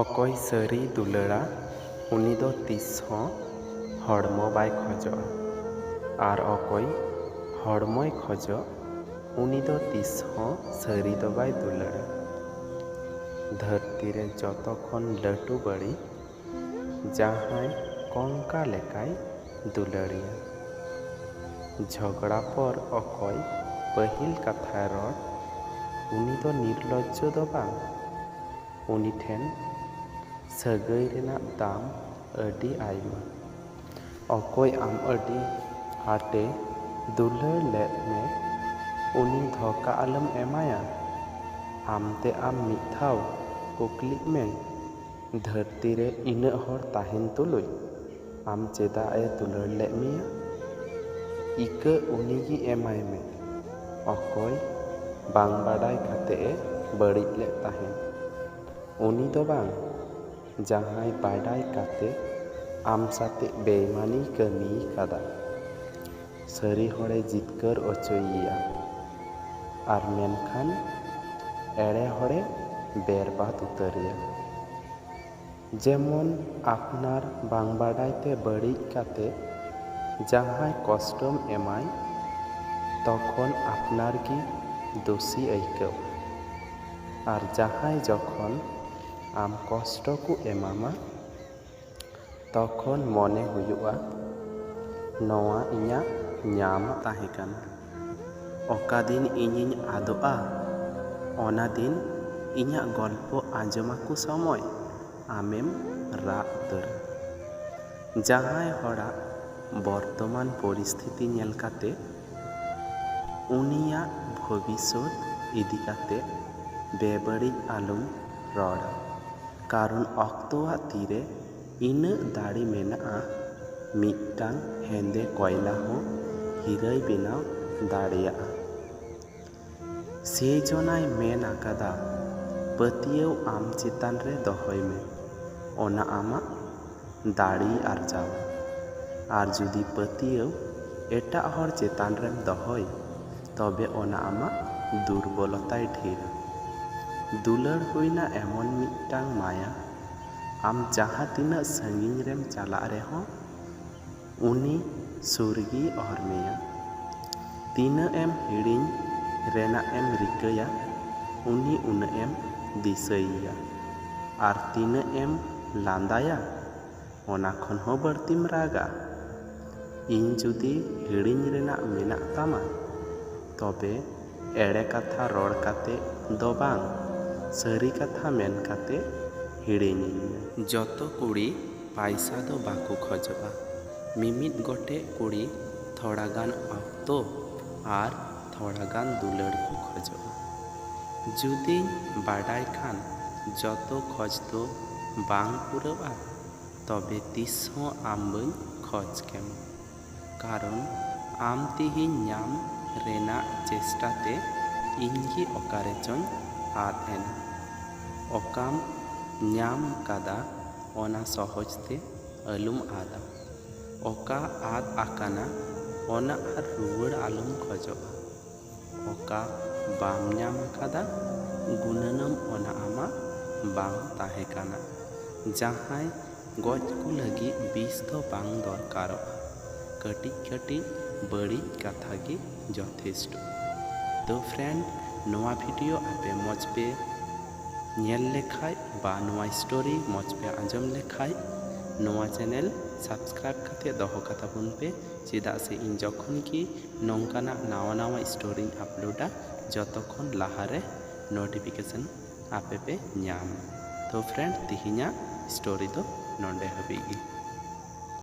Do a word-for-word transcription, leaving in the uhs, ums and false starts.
ᱚᱠᱚᱭ ᱥᱟᱹᱨᱤᱭ ᱫᱩᱞᱟᱹᱲᱟ, ᱩᱱᱤ ᱫᱚ ᱛᱤᱥ ᱦᱚᱸ ᱦᱚᱲᱢᱚ ᱵᱟᱭ ᱠᱷᱚᱡᱚᱜᱼᱟ, ᱟᱨ ᱚᱠᱚᱭ ᱦᱚᱲᱢᱚᱭ ᱠᱷᱚᱡᱚᱜ, ᱩᱱᱤ ᱫᱚ ᱛᱤᱥ ᱦᱚᱸ ᱥᱟᱹᱨᱤ ᱫᱚ ᱵᱟᱭ ᱫᱩᱞᱟᱹᱲᱟ᱾ ᱫᱷᱟᱹᱨᱛᱤ ᱨᱮ ᱡᱚᱛᱚ ᱠᱷᱚᱱ ᱞᱟᱹᱴᱩ ᱵᱟᱹᱲᱤᱡ ᱡᱟᱦᱟᱸᱭ ᱠᱚᱝᱠᱟ ᱞᱮᱠᱟᱭ ᱫᱩᱞᱟᱹᱲᱤᱭᱟ᱾ ᱡᱷᱚᱜᱽᱲᱟ ᱯᱚᱨ ᱚᱠᱚᱭ ᱯᱟᱹᱦᱤᱞ ᱠᱟᱛᱷᱟᱭ ᱨᱚᱲ, ᱩᱱᱤ ᱫᱚ ᱱᱤᱨᱞᱚᱡᱽᱡᱚ ᱫᱚ ᱵᱟᱝ᱾ ᱩᱱᱤ ᱴᱷᱮᱱ ᱥᱟᱹᱜᱟᱹᱭ ᱨᱮᱱᱟᱜ ᱫᱟᱢ ᱟᱹᱰᱤ ᱟᱭᱢᱟ᱾ ᱚᱠᱚᱭ ᱟᱢ ᱟᱹᱰᱤ ᱟᱸᱴᱮ ᱫᱩᱞᱟᱹᱲ ᱞᱮᱫ ᱢᱮ, ᱩᱱᱤ ᱫᱷᱳᱠᱟ ᱟᱞᱚᱢ ᱮᱢᱟᱭᱟ᱾ ᱟᱢᱛᱮ ᱟᱢ ᱢᱤᱫ ᱫᱷᱟᱣ ᱠᱩᱠᱞᱤᱜ ᱢᱮ, ᱫᱷᱟᱹᱨᱛᱤ ᱨᱮ ᱤᱱᱟᱹᱜ ᱦᱚᱲ ᱛᱟᱦᱮᱱ ᱛᱩᱞᱩᱡ ᱟᱢ ᱪᱮᱫᱟᱜ ᱮ ᱫᱩᱞᱟᱹᱲ ᱞᱮᱫ ᱢᱮᱭᱟ? ᱤᱠᱟᱹ ᱩᱱᱤᱜᱮ ᱮᱢᱟᱭ ᱢᱮ, ᱚᱠᱚᱭ ᱵᱟᱝ ᱵᱟᱰᱟᱭ ᱠᱟᱛᱮ ᱮ ᱵᱟᱹᱲᱤᱡ ᱞᱮᱫ ᱛᱟᱦᱮᱸᱫ᱾ ᱩᱱᱤ ᱫᱚ ᱵᱟᱝ, ᱡᱟᱦᱟᱸᱭ ᱵᱟᱰᱟᱭ ᱠᱟᱛᱮ ᱟᱢ ᱥᱟᱛᱮ ᱵᱮᱭᱢᱟᱱᱤ ᱠᱟᱹᱢᱤ ᱠᱟᱫᱟ᱾ ᱥᱟᱹᱨᱤ ᱦᱚᱲᱮ ᱡᱤᱛᱠᱟᱹᱨ ᱚᱪᱚᱭᱮᱭᱟ, ᱟᱨ ᱢᱮᱱᱠᱷᱟᱱ ᱮᱲᱮ ᱦᱚᱲᱮ ᱵᱮᱨᱵᱟᱫ ᱩᱛᱟᱹᱨᱮᱭᱟ᱾ ᱡᱮᱢᱚᱱ ᱟᱯᱱᱟᱨ ᱵᱟᱝ ᱵᱟᱰᱟᱭ ᱛᱮ ᱵᱟᱹᱲᱤᱡ ᱠᱟᱛᱮ ᱡᱟᱦᱟᱸᱭ ᱠᱚᱥᱴᱚᱢ ᱮᱢᱟᱭ, ᱛᱚᱠᱷᱚᱱ ᱟᱯᱱᱟᱨ ᱜᱮ ᱫᱳᱥᱤ ᱟᱹᱭᱠᱟᱹᱣ᱾ ᱟᱨ ᱡᱟᱦᱟᱸᱭ ᱡᱚᱠᱷᱚᱱ ᱟᱢ ᱠᱚᱥᱴᱚ ᱠᱚ ᱮᱢᱟᱢᱟ, ᱛᱚᱠᱷᱚᱱ ᱢᱚᱱᱮ ᱦᱩᱭᱩᱜᱼᱟ, ᱱᱚᱣᱟ ᱤᱧᱟᱹᱜ ᱧᱟᱢ ᱛᱟᱦᱮᱸ ᱠᱟᱱᱟ᱾ ᱚᱠᱟ ᱫᱤᱱ ᱤᱧᱤᱧ ᱟᱫᱚᱜᱼᱟ, ᱚᱱᱟ ᱫᱤᱱ ᱤᱧᱟᱹᱜ ᱜᱚᱞᱯᱚ ᱟᱸᱡᱚᱢᱟᱠᱚ ᱥᱚᱢᱚᱭ ᱟᱢᱮᱢ ᱨᱟᱜ ᱩᱛᱟᱹᱨᱟ᱾ ᱡᱟᱦᱟᱸᱭ ᱦᱚᱲᱟᱜ ᱵᱚᱨᱛᱚᱢᱟᱱ ᱯᱚᱨᱤᱥᱛᱷᱤᱛᱤ ᱧᱮᱞ ᱠᱟᱛᱮ ᱩᱱᱤᱭᱟᱜ ᱵᱷᱚᱵᱤᱥᱥᱚᱛ ᱤᱫᱤ ᱠᱟᱛᱮ ᱵᱮᱵᱟᱹᱲᱤᱡ ᱟᱞᱚᱢ ᱨᱚᱲᱟ, ᱠᱟᱨᱚᱱ ᱚᱠᱛᱚᱣᱟᱜ ᱛᱤᱨᱮ ᱤᱱᱟᱹᱜ ᱫᱟᱲᱮ ᱢᱮᱱᱟᱜᱼᱟ, ᱢᱤᱫᱴᱟᱝ ᱦᱮᱸᱫᱮ ᱠᱚᱭᱞᱟ ᱦᱚᱸ ᱦᱤᱨᱟᱹᱭ ᱵᱮᱱᱟᱣ ᱫᱟᱲᱮᱭᱟᱜᱼᱟ᱾ ᱥᱤᱨᱡᱚᱱᱟᱭ ᱢᱮᱱ ᱟᱠᱟᱫᱟ, ᱯᱟᱹᱛᱭᱟᱹᱣ ᱟᱢ ᱪᱮᱛᱟᱱ ᱨᱮ ᱫᱚᱦᱚᱭ ᱢᱮ, ᱚᱱᱟ ᱟᱢᱟᱜ ᱫᱟᱲᱮᱭ ᱟᱨᱡᱟᱣᱟ᱾ ᱟᱨ ᱡᱩᱫᱤ ᱯᱟᱹᱛᱭᱟᱹᱣ ᱮᱴᱟᱜ ᱦᱚᱲ ᱪᱮᱛᱟᱱ ᱨᱮᱢ ᱫᱚᱦᱚᱭ, ᱛᱚᱵᱮ ᱚᱱᱟ ᱟᱢᱟᱜ ᱫᱩᱨᱵᱚᱞᱚᱛᱟᱭ ᱰᱷᱮᱨᱟ᱾ ᱫᱩᱞᱟᱹᱲ ᱦᱩᱭᱱᱟ ᱮᱢᱚᱱ ᱢᱤᱫᱴᱟᱝ ᱢᱟᱭᱟ, ᱟᱢ ᱡᱟᱦᱟᱸ ᱛᱤᱱᱟᱹᱜ ᱥᱟᱺᱜᱤᱧ ᱨᱮᱢ ᱪᱟᱞᱟᱜ ᱨᱮᱦᱚᱸ ᱩᱱᱤ ᱥᱩᱨ ᱜᱮᱭ ᱚᱨ ᱢᱮᱭᱟ᱾ ᱛᱤᱱᱟᱹᱜ ᱮᱢ ᱦᱤᱲᱤᱧ ᱨᱮᱱᱟᱜ ᱮᱢ ᱨᱤᱠᱟᱹᱭᱟ, ᱩᱱᱤ ᱩᱱᱟᱹᱜ ᱮᱢ ᱫᱤᱥᱟᱹᱭᱮᱭᱟ᱾ ᱟᱨ ᱛᱤᱱᱟᱹᱜ ᱮᱢ ᱞᱟᱸᱫᱟᱭᱟ, ᱚᱱᱟ ᱠᱷᱚᱱ ᱦᱚᱸ ᱵᱟᱹᱲᱛᱤᱢ ᱨᱟᱜᱟ᱾ ᱤᱧ ᱡᱩᱫᱤ ᱦᱤᱲᱤᱧ ᱨᱮᱱᱟᱜ ᱢᱮᱱᱟᱜ ᱛᱟᱢᱟ, ᱛᱚᱵᱮ ᱮᱲᱮ ᱠᱟᱛᱷᱟ ᱨᱚᱲ ᱠᱟᱛᱮ ᱫᱚ ᱵᱟᱝ, ᱥᱟᱹᱨᱤ ᱠᱟᱛᱷᱟ ᱢᱮᱱ ᱠᱟᱛᱮ ᱦᱤᱲᱤᱧᱤᱧ ᱢᱮ᱾ ᱡᱚᱛᱚ ᱠᱩᱲᱤ ᱯᱟᱭᱥᱟ ᱫᱚ ᱵᱟᱠᱚ ᱠᱷᱚᱡᱚᱜᱼᱟ᱾ ᱢᱤᱢᱤᱫ ᱜᱚᱴᱮᱡ ᱠᱩᱲᱤ ᱛᱷᱚᱲᱟ ᱜᱟᱱ ᱚᱠᱛᱚ ᱟᱨ ᱛᱷᱚᱲᱟ ᱜᱟᱱ ᱫᱩᱞᱟᱹᱲ ᱠᱚ ᱠᱷᱚᱡᱚᱜᱼᱟ᱾ ᱡᱩᱫᱤᱧ ᱵᱟᱰᱟᱭ ᱠᱷᱟᱱ ᱡᱚᱛᱚ ᱠᱷᱚᱡᱽ ᱫᱚ ᱵᱟᱝ ᱯᱩᱨᱟᱹᱜᱼᱟ, ᱛᱚᱵᱮ ᱛᱤᱥ ᱦᱚᱸ ᱟᱢ ᱵᱟᱹᱧ ᱠᱷᱚᱡᱽ ᱠᱮᱢᱟ᱾ ᱠᱟᱨᱚᱱ ᱟᱢ ᱛᱤᱦᱤᱧ ᱧᱟᱢ ᱨᱮᱱᱟᱜ ᱪᱮᱥᱴᱟ ᱛᱮ ᱤᱧ ᱜᱮ ᱚᱠᱟ ᱨᱮᱪᱚᱧ ᱟᱫ ᱮᱱᱟ᱾ ᱚᱠᱟᱢ ᱧᱟᱢ ᱠᱟᱫᱟ, ᱚᱱᱟ ᱥᱚᱦᱚᱡ ᱛᱮ ᱟᱞᱚᱢ ᱟᱫᱟ᱾ ᱚᱠᱟ ᱟᱫ ᱟᱠᱟᱱᱟ, ᱚᱱᱟ ᱟᱨ ᱨᱩᱣᱟᱹᱲ ᱟᱞᱚᱢ ᱠᱷᱚᱡᱚᱜᱼᱟ᱾ ᱚᱠᱟ ᱵᱟᱢ ᱧᱟᱢ ᱟᱠᱟᱫᱟ, ᱜᱩᱱᱟᱹᱱᱟᱢ ᱚᱱᱟ ᱟᱢᱟᱜ ᱵᱟᱝ ᱛᱟᱦᱮᱸ ᱠᱟᱱᱟ᱾ ᱡᱟᱦᱟᱸᱭ ᱜᱚᱡ ᱠᱚ ᱞᱟᱹᱜᱤᱫ ᱵᱤᱥ ᱫᱚ ᱵᱟᱝ ᱫᱚᱨᱠᱟᱨᱚᱜᱼᱟ, ᱠᱟᱹᱴᱤᱡ ᱠᱟᱹᱴᱤᱡ ᱵᱟᱹᱲᱤᱡ ᱠᱟᱛᱷᱟ ᱜᱮ ᱡᱚᱛᱷᱮᱥᱴᱚ᱾ ᱛᱚ friend, ᱱᱚᱣᱟ video ᱟᱯᱮ ᱢᱚᱡᱽ ᱯᱮ ᱧᱮᱞ ᱞᱮᱠᱷᱟᱡ ᱵᱟ ᱱᱚᱣᱟ story ᱢᱚᱡᱽ ᱯᱮ ᱟᱸᱡᱚᱢ ᱞᱮᱠᱷᱟᱡ, ᱱᱚᱣᱟ channel subscribe ᱠᱟᱛᱮ ᱫᱚᱦᱚ ᱠᱟᱛᱟ ᱵᱚᱱ ᱯᱮ, ᱪᱮᱫᱟᱜ ᱥᱮ ᱤᱧ ᱡᱚᱠᱷᱚᱱ ᱜᱮ ᱱᱚᱝᱠᱟᱱᱟᱜ ᱱᱟᱣᱟ ᱱᱟᱣᱟ storyᱧ uploadᱟ, ᱡᱚᱛᱚ ᱠᱷᱚᱱ ᱞᱟᱦᱟᱨᱮ notification ᱟᱯᱮ ᱯᱮ ᱧᱟᱢᱟ᱾ ᱛᱚ friend, ᱛᱤᱦᱤᱧᱟᱜ story ᱫᱚ ᱱᱚᱰᱮ ᱦᱟᱹᱵᱤᱡ ᱜᱮ᱾